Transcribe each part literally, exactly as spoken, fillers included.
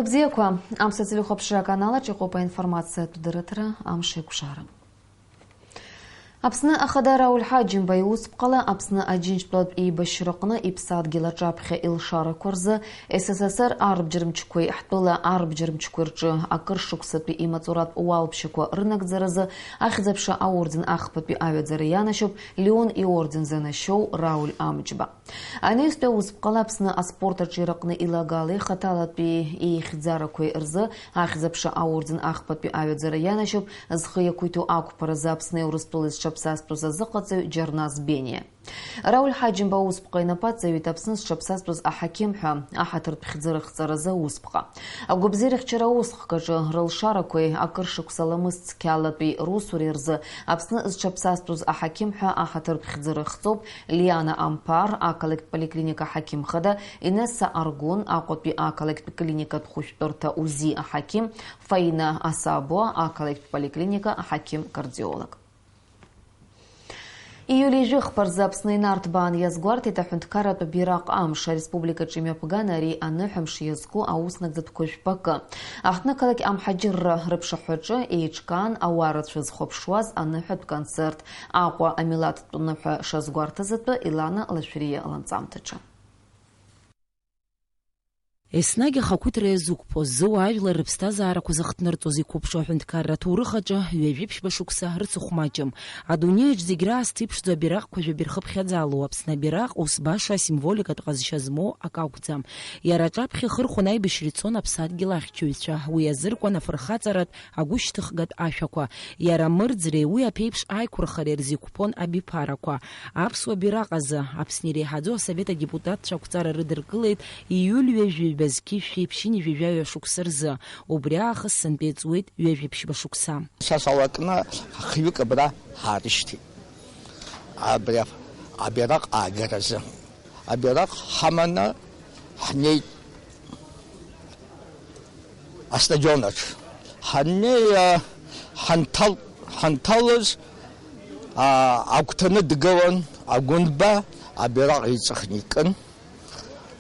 Бзиақәа, Аԥсуа телехәаԥшра аканалаҿ иҟоуп аинформациатә дырраҭара Амш еиқәшара. Аԥсны Ахада Рауль Ҳаџьымба иусԥҟала Аԥсны Аџьынџьтәылатә еибашьраҟны иԥсадгьыл аҿаԥхьа илшарақәа рзы С С С Р арбџьармчқәеи ҳтәыла арбџьармчқәеи рҿы акыр шықәсатәи имаҵуратә уалԥшьақәа рынагӡаразы Ахьӡ-аԥша аорден ахԥатәи аҩаӡара ианашьоуп Леон иорден занашьоу Рауль Амҷба. Анаҩстәи аусԥҟала Аԥсны аспорт аҿиараҟны илагала ихаҭалатәи еихьӡарақәеи рзы Ахьӡ-аԥша аорден ахԥатәи аҩаӡара ианашьоуп зхы иақәиҭу ақәԥаразы Аԥсни Урыстәылеи зҽаԥсазтәыз азыҟаҵаҩ Џьарназ Бениа. Рауль Ҳаџьымба аусԥҟа инапы аҵаҩит Аԥсны зҽаԥсазтәыз аҳақьым ҳәа аҳаҭыртә хьӡы рыхҵаразы аусԥҟа. Агәабзиарахьчара аусхк аҿы рылшарақәеи акыр шықәса ламыс цқьалатәи русуреи рзы Аԥсны зҽаԥсазтәыз аҳақьым ҳәа аҳаҭыртә хьӡы рыхҵоуп Лиана Амԥар, ақалақьтә поликлиника ҳақьым хада, Инесса Аргун, Аҟәатәи ақалақьтә клиникатә хәышәтәырҭа УЗИ аҳақьым, Фаина Асабуа, ақалақьтә поликлиника аҳақьым-кардиолог. Ииули жәохә рзы Аԥсны инарҭбаан иазгәарҭеит аҳәынҭқарратә бираҟ амш, ареспубликаҿы имҩаԥган ари аныҳәамш иазку ауснагӡатәқәа жәпакы. Аҳҭнықалақь амҳаџьырра рыԥшаҳәаҿы еиҿкаан ауаа рацәа зхәаԥшуаз аныҳәатә концерт Аҟәа амилаҭтә ныҳәа шазгәарҭаз атәы Илана Лашәриа ланҵамҭаҿы. Еснагь ахақәиҭра иазықәԥо, ззыуа ажәлар рыԥсҭазаарақәа зыхҭнырҵоз иқәыԥшу аҳәынҭқарра аҭоурых аҿы ҩажәи ԥшьба шықәса рыцыхә маҷым. Адунеиаҿ зегь раасҭа иԥшӡоу абираҟқәа жәабаҩ рхыԥхьаӡалоу Аԥсны абираҟ ус баша асимволикатә ҟазшьа змоу акы акәӡам. Иара аҿаԥхьа ихырхәон аибашьра ицон аԥсадгьыл ахьчаҩцәа, уи иазыркуан афырхаҵаратә агәышьҭыхгатә ашәақәа, иара амырӡреи уи аԥеиԥш аиқәырхареи рзы иқәԥон абиԥарақәа. Аԥсуа бираҟ азы Аԥсны иреиҳаӡоу асовет адепутатцәа ақәҵара рыдыркылеит ииуль ҩажәи ҩба зқьи жәшәи ԥшьынҩажәи жәаҩа шықәса рзы. Убри аахыс сынтәа иҵуеит ҩажәи ԥшьба шықәса. Са салакны хҩык абра ҳаарышьҭит. Абри абираҟ аагаразы. Абираҟ ҳаманы ҳнеит астадион аҿы. Ҳаннеи, а, ҳанҭал-, ҳанҭалоз, а, агәҭаны дгылан, агәынба абираҟ иҵыхны икын.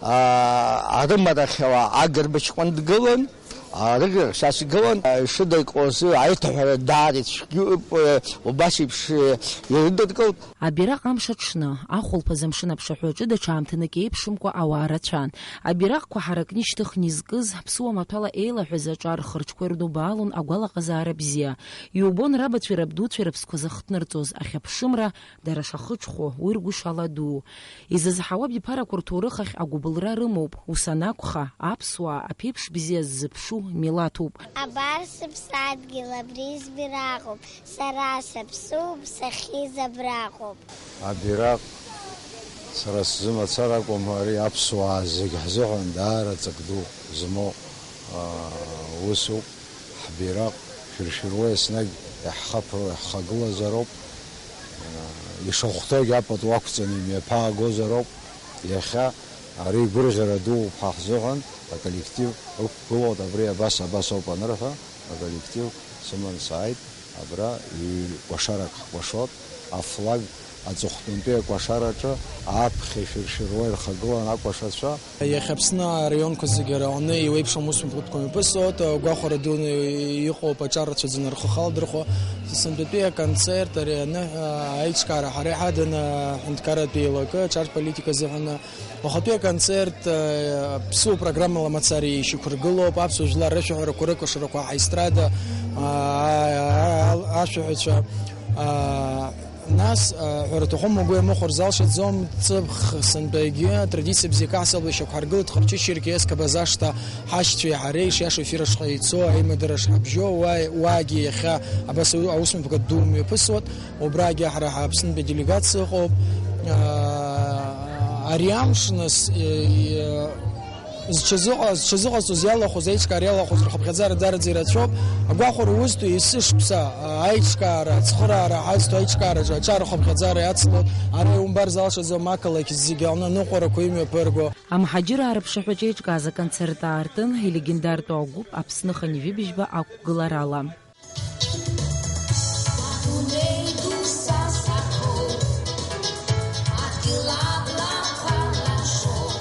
А, арымарахьала агырбаҷкәын дгылан, а, рыгыршьас игылан, а, ишыдыркылоз аиҭаҳәара даара ицәгьоуп, э, убас еиԥш, э, ирыдыркылт. Абираҟ амш аҽны, ахәылԥаз амшын аԥшаҳәаҿы даҽа аамҭанык еиԥшымкәа ауаа рацәан. Абираҟқәа ҳаракны ишьҭыхны изкыз, ԥсуа маҭәала еилаҳәаз аҿар рхырҿқәа ирнубаалон агәалаҟазаара бзиа. Иубон рабацәеи рабдуцәеи рыԥсқәа зыхҭнырҵоз ахьыԥшымра, дара шахыҽхәо, уи ргәышала ду. Изызҳауа абиԥарақәа рҭоурых ахь агәыбылра рымоуп, ус анакәха, аԥсуаа аԥеиԥш бзиа ззыԥшу милаҭуп. Абар сыԥсадгьыл, абри збираҟуп, сара саԥсуп, сахьиз абраҟоуп. Абираҟ сара сзы мацара акәым, ари аԥсуаа зегь ҳзыҳәан даара ҵак ду змоу, аа, усуп. Ҳбираҟ шәыршәыруа еснагь иаҳхаԥо, иаҳхагылазароуп. Ишахәҭоугь апату ақәҵаны имҩаԥаагозароуп. Иахьа ари гәырӷьара дууп ҳа ҳзыҳәан, аколлектив ықәгылоуп, абри абас, абас ауп анырҳәа, аколлектив сыман сааит, абра ҩ-, кәашарак ҳкәашоит, афлаг аҵыхәтәантәи акәашараҿы аԥхьа ишәыршәыруа ирхагылан акәашацәа. Иахьа Аԥсны араионқәа зегьы рҟны еиуеиԥшым усмҩаԥгатәқәа мҩаԥысуеит, гәахәара дуны иҟоуп аҿар рацәаӡаны рхы халдырхәо. Сынтәатәи аконцерт, ари аныҳәа аиҿкаара ҳара иҳадын, аҳәынҭқарратә еилакы, аҿар политика азыҳәан. Уахатәи аконцерт, э, ԥсуа программала мацара ишьақәыргылоуп, аԥсуа жәлар рышәаҳәарақәа рыкәашарақәа, ҳаестрада, а, а, а, ашәаҳәацәа, а, Нас, а, ҳәара аҭахума, угәы иамыхәар залшаӡом, ҵыԥх сынтәагьы атрадициа бзиа каҳзалбашьақәа ҳаргылт Хырчычыргьы Есқабаз ашҭа ҳашьцәеи ҳареи шиашоу ефир ашҟа ицо аимадара шҳабжьоу, уа-, уаагьы иахьа абас аус-, аусмҩаԥгатә ду мҩаԥысуеит, убрагьы ҳара ҳа Аԥснытәи аделегациа ыҟоуп. А, ари амш, нас, е, е, Зҽазыҟа-, зҽазыҟасҵоз иалахәыз, аиҿкаара иалахәыз рхыԥхьаӡара дараӡа ирацәоуп. Агәахәара узҭо, есышықәса, а, аиҿкаара, ацхыраара ҳазҭо аиҿкаараҿы аҿар рхыԥхьаӡара иацлоит. Ара иумбар залшаӡом ақалақь зегьы аҟны аныҟәарақәа имҩаԥырго. Амҳаџьыраа рыԥшаҳәаҿы еиҿкааз аконцерт аартын илегендартәу агәыԥ Аԥсны хынҩажәи быжьба ақәгыларала. Адунеи ду са саҭоуп, адгьыл аблақәа лашоуп,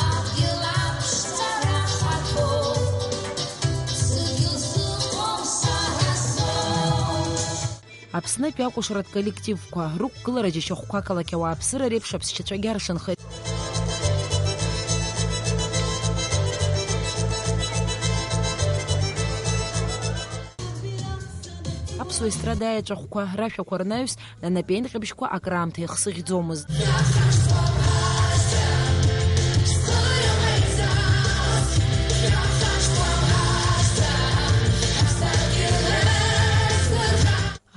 адгьыл аԥшӡара хаҭоуп. Аԥснытәи акәашаратә коллективқәа рықәгылара џьашьахәқәа ақалақь ауааԥсыра реиԥш аԥсшьацәагьы аршанхеит. Аԥсуа естрада аеҵәахәқәа рашәақәа рнаҩс, нанапеинҟьабжьқәа акраамҭа ихсыӷьӡомызт.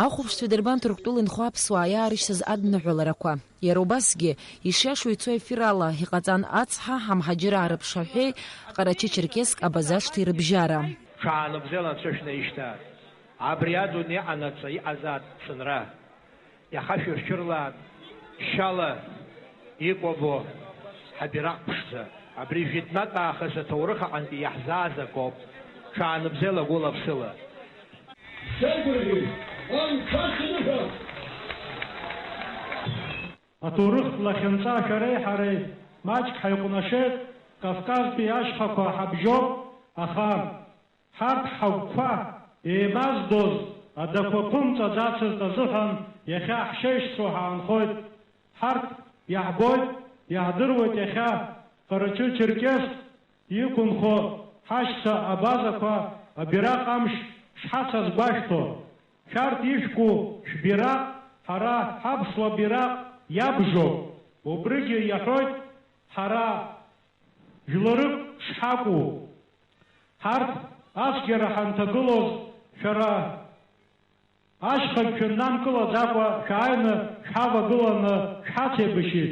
Ахәаԥшцәа идырбан Ҭырқәтәыла инхо аԥсуаа иаарышьҭыз адныҳәаларақәа. Иара убасгьы, ишиашоу ицо ефир ала, иҟаҵан ацҳа, ҳамҳаџьыраа рыԥшаҳәеи, Ҟарачы-Черкесск абаза шҭа ирыбжьара. Ҽаанбзиала анцәа шәнаишьҭааит. Абри адунеи анаҵа иҟазаат ԥсынра. Иаха шәыршәырлаат шьала икәабо ҳабираҟ ԥшӡа. Абри жәытәнатә аахыс аҭоурых аҟынтәи иаҳзааз акоуп. Ҽаанбзиала гәыла-ԥсыла. Сеигәырӷьеит, анцәа сныҳәа! Аҭоурыхтә лахьынҵа шәареи ҳареи маҷк ҳаиҟәнашеит, Кавказтәи ашьхақәа ҳабжьоуп, аха ҳарҭ ҳагәқәа еимаздоз адақәа ԥымҵәаӡацызт азыҳәан иахьа ҳшеишцәоу ҳаанхоит. Ҳарҭ иаҳбоит, иаҳдыруеит иахьа Ҟарачы-Черкесск иқәынхо ҳашьцәа абазақәа абираҟ амш шҳацазгәашәҭо. Шәарҭ ишәку шәбираҟ ҳара ҳаԥсуа бираҟ иабжоуп. Убригьы иаҳәоит ҳара жәларык шҳакәу. Ҳарҭ ацәгьара ҳанҭагылоз шәара ашьхагь шәыннамкылаӡакәа шәааины шәҳавагыланы шәҳацеибашьит.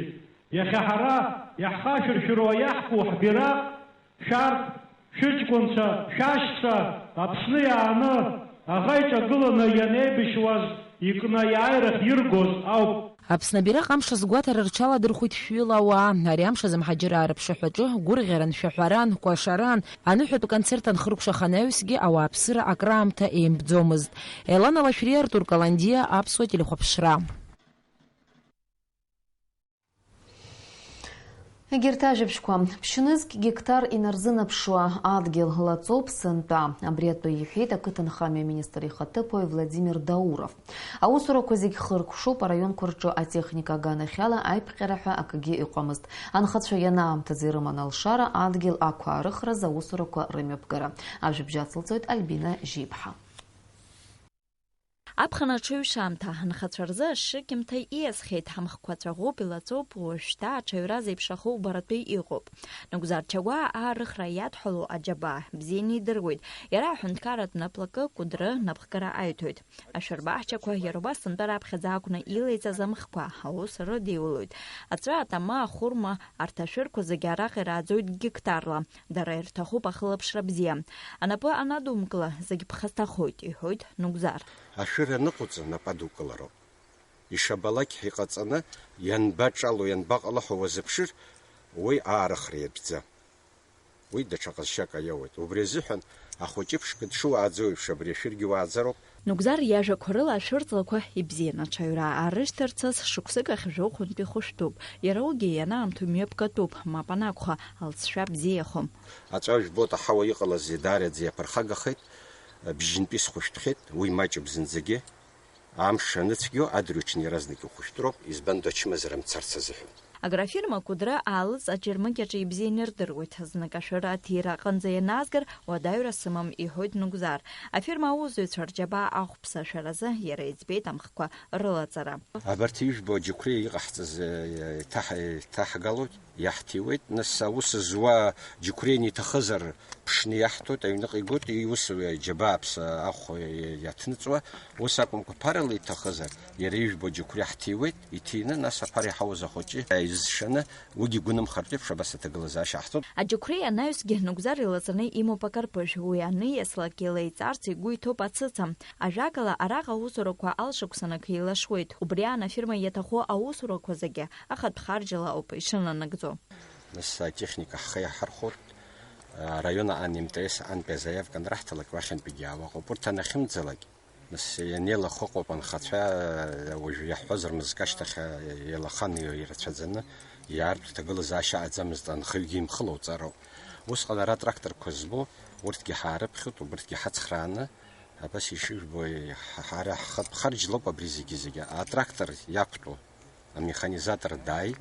Иахьа ҳара иаҳхашәыршәыруа иаҳку ҳбираҟ шәарҭ шәыҷкәынцәа, шәашьцәа Аԥсны иааны аӷа иҿагыланы ианеибашьуаз икны аиааира ахьиргоз ауп. Аԥсны абираҟ амш азгәаҭара рҽаладырхәит шәҩыла ауаа. Ари амш азы амҳаџьыраа рыԥшаҳәаҿы гәырӷьаран, шәаҳәаран, кәашаран, аныҳәатә концерт анхыркәшах анаҩсгьы ауааԥсыра акраамҭа еимпӡомызт. Елана Лашәриа, Артур Каландиа, Аԥсуа телехәаԥшра. Егьырҭ ажәабжьқәа. Ԥшьнызқь гектар инарзынаԥшуа адгьыл лаҵоуп сынтәа. Абри атәы иҳәеит ақыҭанхамҩа аминистр ихаҭыԥуаҩ Владимир Дауров. Аусурақәа зегь хыркәшоуп, араионқәа рҿы атехника аганахьала аиԥҟьара ҳәа акгьы ыҟамызт. Анхацәа ианаамҭаӡа ирыман алшара, адгьыл ақәаарыхразы аусурақәа рымҩаԥгара. Ажәабжь ацылҵоит Альбина Жьиԥҳа. Аԥхын аҽаҩшамҭа анхацәа рзы ашыкьымҭа ииасхьеит, ҳамхқәа ҵәаӷәоуп, илаҵоуп, уажәшьҭа аҽаҩра зеиԥшрахо убаратәы иҟоуп. Нугзар Чагәаа аарыхра иадҳәалоу аџьабаа бзианы идыруеит. Иара аҳәынҭқарратә наплакы Кәыдры напхгара аиҭоит. Ашәарбаҳчақәа иара убас сынтәа раԥхьаӡа акәны илеиҵаз амхқәа аус рыдиулоит. Аҵәа, атама, ахәырма, арҭ ашәырқәа зегьы араҟа ирааӡоит гектарла. Дара ирҭахуп ахылаԥшра бзиа. Анапы анадумкыла, зегь ԥхасҭахоит, иҳәоит Нугзар. Ашәыр аныҟоуҵа, нап адукылароуп. Ишабалак ҳәа иҟаҵаны, ианбаҿало, ианбаҟало ҳәа уазыԥшыр, уи аарыхра иатәӡам. Уи даҽа ҟазшьак аиоуеит. Убри азыҳәан, ахәыҷы ԥшқа дшыуааӡо еиԥш, абри ашәыргьы уааӡароуп. Нугзар иажәақәа рыла ашәырҵлақәа ибзиан, аҽаҩра аарышьҭырцаз шықәсык ахь жәохәынтә ихәышәтәуп. Иара уигьы ианаамҭоу мҩаԥгатәуп, мап анакәха, алҵшәа бзиахом. Аҵәа жәбоит, аҳауа иҟалазеи, даараӡа иаԥырхагахеит, бжьынтәи схәышәтәхьеит, уи маҷуп зынӡагьы. Амш аныцәгьоу адырҩаҽны иаразнак ихәышәтәроуп, избан ду ачымазара мцарц азыҳәан. Агрофирма Кәыдры аалыҵ аџьармыкьаҿы ибзианы ирдыруеит, знык ашәыра аҭира аҟынӡа ианаазгар, уадаҩра сымам, иҳәоит Нугзар. Афирма аусзуҩцәа рџьабаа ахәԥса ашәаразы иара иӡбеит амхқәа рылаҵара. Абарҭ ижәбо аџьықәреи иҟаҳҵаз, э, иҭаҳ-, иҭаҳгалоит. Иаҳҭиуеит, нас аус зуа џьықәреины иҭахызар, ԥшны иаҳҭоит, аҩныҟа игоит, иус џьабааԥса ахә иаҭныҵуа, ус акәымкәа, ԥарала иҭахызар, иара ижәбо џьықәреи ҳҭиуеит, иҭины, нас аԥара иҳауз ахәыҷы изшаны, уигьы гәынамхартә еиԥш абас аҭагылазаашьа ҳҭоит. Аџьықәреи анаҩсгьы Нугзар илаҵаны имоуп акарпыжә, уи аныиаслак илеиҵарц игәы иҭоуп ацыца. Ажәакала, араҟа аусурақәа алшықәсанык еилашуеит. Убри аан афирма иаҭаху аусурақәа зегьы ахатә харџьала ауп ишынанагӡо. Нас атехника ҳхы иаҳархәоит, араион аҟан МТС аҟынтәи азаиавка анраҳҭалак, уахьынтәигьы иаауа ыҟоуп. Урҭ анахьымӡалак, нас ианеилахо ыҟоуп анхацәа, уажә иаҳҳәозар, мызкы ашьҭахь еилахан ирацәаӡаны иаарту ҭагылазаашьа аӡамызт, анхаҩгьы имхыло уҵароуп. Усҟан ара атракторқәа збо, урҭгьы ҳаарыԥхьоит, убырҭгьы ҳацхрааны, Абас ишыжәбо, ҳара ҳхатә харџьлоуп абри зегьы-зегьы. Атрактор иақәтәоу амеханизатор дааит,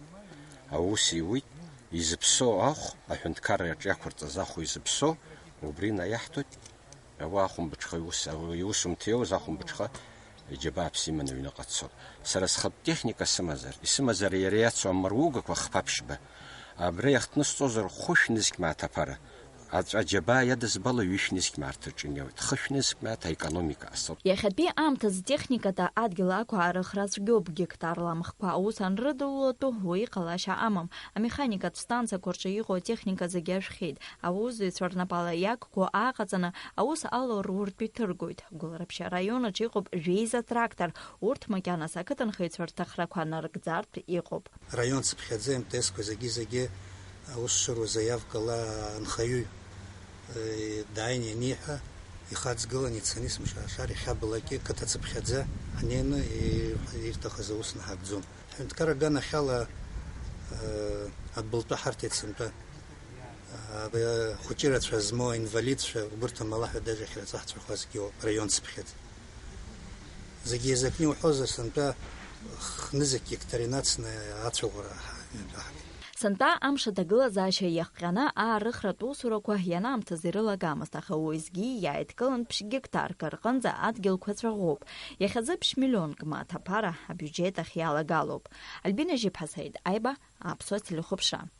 аус иуит, изыԥсоу ахә, аҳәынҭқарраҿ иақәырҵаз ахә изыԥсоу, убри наиаҳҭоит. Ауаа ахәымбыҽха иус, иусумҭа иоуз ахәымбыҽха џьабааԥс иманы аҩныҟа дцоит. Сара схатә техника сымазар, исымазар иара иацу амаругақәа хԥа-ԥшьба, абра иахҭнысҵозар хәышә нызқь мааҭ аԥара, аҵәа џьабаа иадызбало ҩышә нызқь мааҭ рҿы инеиуеит, хышә нызқь мааҭ аекономика ҟасҵоит. Иахьатәи аамҭазы техникада адгьыл ақәаарыхра цәгьоуп, гектарла амхқәа аус анрыдулатәу уи ҟалашьа амам. Амеханикатә станциақәа рҿы иҟоу атехника зегьы ашәхьеит. Аусзуҩцәа рнапала иақәку ааҟаҵаны аус алоур уртә иҭыргоит. Гәылрыԥшьа араион аҿы иҟоуп жәеиза трактор. Урҭ макьаназ ақыҭанхаҩцәа рҭахрақәа нарыгӡартә иҟоуп. Араион цыԥхьаӡа МТС-қәа зегьы-зегьы аус шыруа заиавкала анхаҩы, э, дааины ианиҳәа, ихаҵгылан ицаны есымша ашара ихьабалакьы қыҭа цыԥхьаӡа ҳнеины и-, ирҭахыз аус наҳагӡон. Ҳҳәынҭқар аганахьала, э, адәылтәа ҳарҭеит сынтәа. Абри ахәыҷы рацәа змоу аинвалидцәа, убырҭ амала ҳәа даже ахьырҵәахцәахазгьы ыҟоуп, раион цыԥхьаӡа. Зегьы еизакны иуҳәозар, сынтәа хнызқь гектар инацны ацәаӷәара ҳа-, ҳаҳгеит. Сынтәа амш аҭагылазаашьа иахҟьаны аарыхратә усурақәа ианаамҭаз ирылагамызт, аха уеизгьы иааидкылан ԥшь гектарк рҟынӡа адгьылқәа цәаӷәоуп. Иахьазы ԥшь миллионк мааҭ аԥара абиуџьет ахь иалагалоуп. Альбина Жьиԥҳа, Саид Аиба, Аԥсуа телехәаԥшра.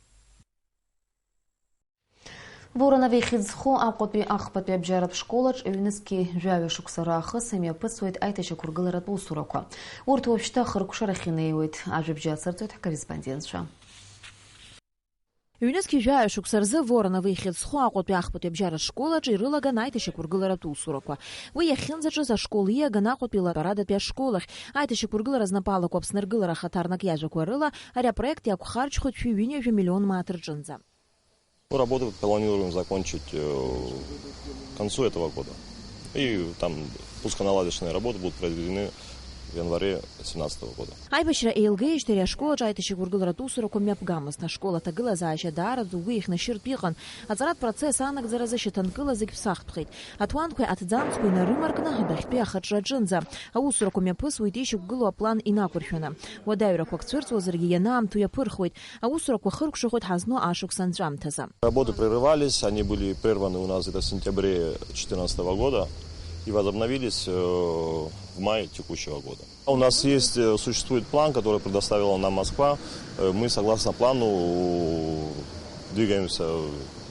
Воронов ихьӡ зху Аҟәатәи ахԥатәи абжьаратә школаҿ ҩнызқьи жәаҩа шықәса раахыс имҩаԥысуеит аиҭашьақәыргыларатә усурақәа. Урҭ уажәшьҭа ахыркәшарахь инеиуеит. Ажәабжь ацырҵоит ҳкорреспондентцәа. Ҩнызқьи жәаҩа шықәса рзы Воронов ихьӡ зху Аҟәатәи ахԥатәи абжьаратә школаҿ ирылаган аиҭашьақәыргыларатә усурақәа. Уи иахьынӡаҿыз ашкол ииаган Аҟәатәи латәарадатәи ашкол ахь. Аиҭашьақәыргылара знапы алаку Аԥсны аргылара ахаҭарнак иажәақәа рыла, ари апроект иақәхарџьхоит шәи ҩынҩажәа миллион мааҭ рҿынӡа. Ну, работы планируем закончить, э, к концу этого года. И там пусконаладочные работы будут произведены в январе семнадцатого года. Аибашьра еилгеижьҭеи ари ашкол аҿы аиҭашьақәыргыларатә усурақәа мҩаԥгамызт. Ашкол аҭагылазаашьа даараӡа угәы ихьнашьыртә иҟан. Аҵаратә процесс анагӡаразы шьаҭанкыла зегь ԥсахтәхеит. Аҭуанқәеи аҭӡамцқәеи нарымаркны адәахьтәи ахаҿра аҿынӡа. Аусурақәа мҩаԥысуеит ишьақәгылоу аплан инақәыршәаны. Уадаҩрақәак цәырҵуазаргьы ианаамҭоу иаԥырхуеит. Аусурақәа хыркәшахоит ҳазну ашықәс анҵәамҭазы. Работы прерывались, они были прерваны у нас где-то в сентябре четырнадцатого года и возобновились, э, в мае текущего года. У нас есть, э, существует план, который предоставила нам Москва. Э, мы, согласно плану, двигаемся,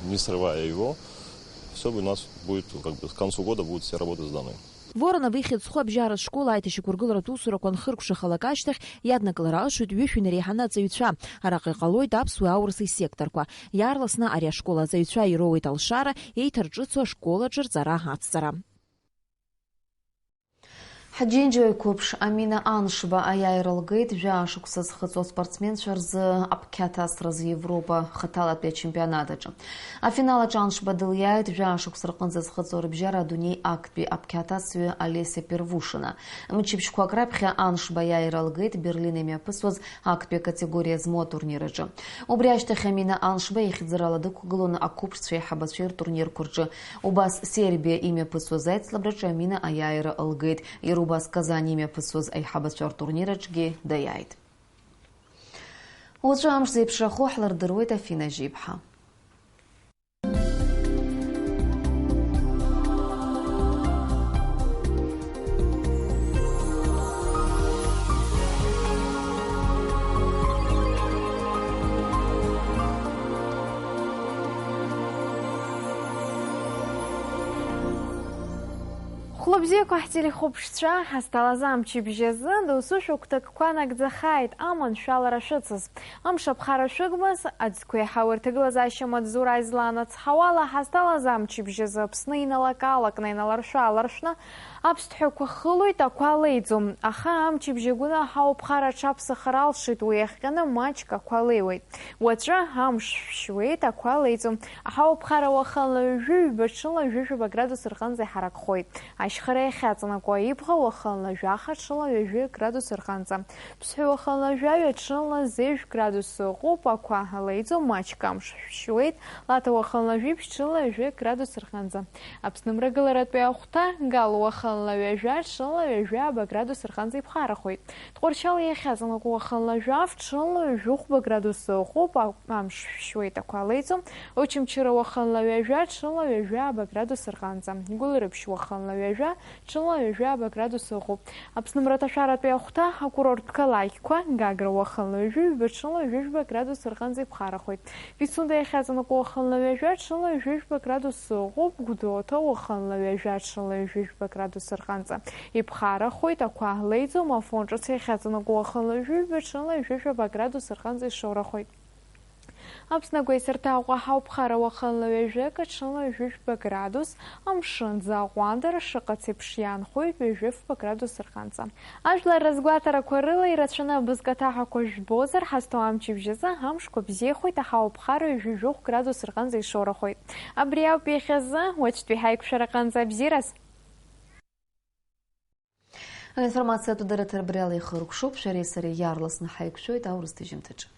не срывая его. Всё, у нас будет, как бы, к концу года будут все работы сданы. Воронов ихьӡ зху абжьаратә школ аиҭашьақәыргыларатә усурақәа анхыркәшахалак ашьҭахь, иаднакылар алшоит ҩышә инареиҳаны аҵаҩцәа. Араҟа иҟалоит аԥсуеи аурысеи секторқәа. Иаарласны ари ашкол аҵаҩцәа ироуеит алшара, еиҭарҿыцу ашкол аҿы рҵара ацҵара. Ҳџьынџьуаҩ қәыԥш Амина Аншба аиааира лгеит жәаа шықәса зхыҵуа спортсменцәа рзы аԥқьаҭасразы Европа хаҭалатәи ачемпионат аҿы. Афинал аҿы Аншба дылиааит жәаа шықәса рҟынӡа зхыҵуа рыбжьара адунеи актәи аԥқьаҭасҩы Олеся Первушина. Мчыбжьқәак раԥхьа Аншба аиааира лгеит Берлин имҩаԥысуаз актәи акатегориа змоу атурнир аҿы. Убри ашьҭахь Амина Аншба ихьӡырала дықәгылон ақәыԥшцәа аиҳабацәеи ртурнирқәа рҿы. Убас Сербиа имҩаԥысуаз аицлабраҿы Амина аиааира лгеит. Иара убас Казань имҩаԥысуаз аиҳабацәа ртурнир аҿгьы даиааит. Уаҵәы амш зеиԥшрахо ҳлырдыруеит, Афина Жьиԥҳа. Хәлыбзиақәа ҳтелехәаԥшцәа, ҳазҭалаз амчыбжь азы досу шәыгәҭакқәа нагӡахааит, аманшәалара шәыцыз. Амш аԥхара шәыгмыз, аӡқәеи ҳауа рҭагылазаашьа маҵзура излаанацҳауала, ҳазҭалаз амчыбжь азы Аԥсны иналак-аалакны иналаршәы-ааларшәны аԥсҭҳәақәа хылоит, ақәа леиӡом. Аха амчыбжь агәны аҳауа ԥхара аҽаԥсахыр алшеит, уи иахҟьаны маҷк ақәа леиуеит. Уаҵәы амш шәшьуеит, ақәа леиӡом. Аҳауа ԥхара уахынла ҩажәи ҩба ҽынла ҩажәи жәаба градус рҟынӡа иҳаракхоит. Ашьхара иахьаҵанакуа ибӷа уахынла жәаха, ҽынла ҩажәи градус рҟынӡа. Ԥсҳәы уахынла жәаҩа, ҽынла зежә градус ыҟоуп, ақәа леиӡом, маҷк амш шәшьуеит, Лаҭа уахынла жәибжь, ҽынла ҩажәи градус рҟынӡа. Аԥсны мрагыларатәи ахәҭа, Гал уахынла ҩажәа, ҽынла ҩажәи ааба градус рҟынӡа иԥхарахоит. Тҟәарчал иахьаҵанакуа уахынла жәаф, ҽынла ҩажәи хәба градус ыҟоуп, а-, амш шәшьуеит, ақәа леиӡом. Очамчыра уахынла ҩажәа, ҽынла ҩажәи ааба градус рҟынӡа. Гәылрыԥшь уахынла ҩажәа, ҽынла ҩажәи ааба градус ыҟоуп. Аԥсны мраҭашәаратәи ахәҭа, акурорттә қалақьқәа, Гагра уахынла ҩажәи ҩба, ҽынла ҩажәи жәба градус рҟынӡа иԥхарахоит. Пицунда иахьаҵанакуа уахынла ҩажәа, ҽынла ҩажәи жәба градус ыҟоуп, Гәдоуҭа уахынла ҩажәа, ҽынла ҩажәи жәба градус рҟынӡа иԥхарахоит, ақәа леиӡом, Афон ҿыц иахьаҵанакуа уахынла ҩажәи ҩба, ҽынла ҩажәи жәаба градус рҟынӡа ишоурахоит. Аԥсны агәеисырҭа Аҟәа ҳауԥхара уахынла ҩажәи акы, ҽынла ҩажәи жәба градус, амшын ӡы аҟәандара шыҟац еиԥш иаанхоит ҩажәи фба градус рҟынӡа. Ажәлар рызгәаҭарақәа рыла ирацәаны абызкаҭаҳақәа жәбозар, ҳазҭоу амчыбжь азы амшқәа бзиахоит, аҳауа ԥхара ҩажәи жәохә градус рҟынӡа ишоурахоит. Абри ауп иахьазы, уаҵәтәи ҳаиқәшәараҟынӡа абзиараз! Аинформациатә дырраҭара абри ала ихыркәшоуп, шәареи сареи иаарласны ҳаиқәшәоит аурыс ҭыжьымҭаҿы.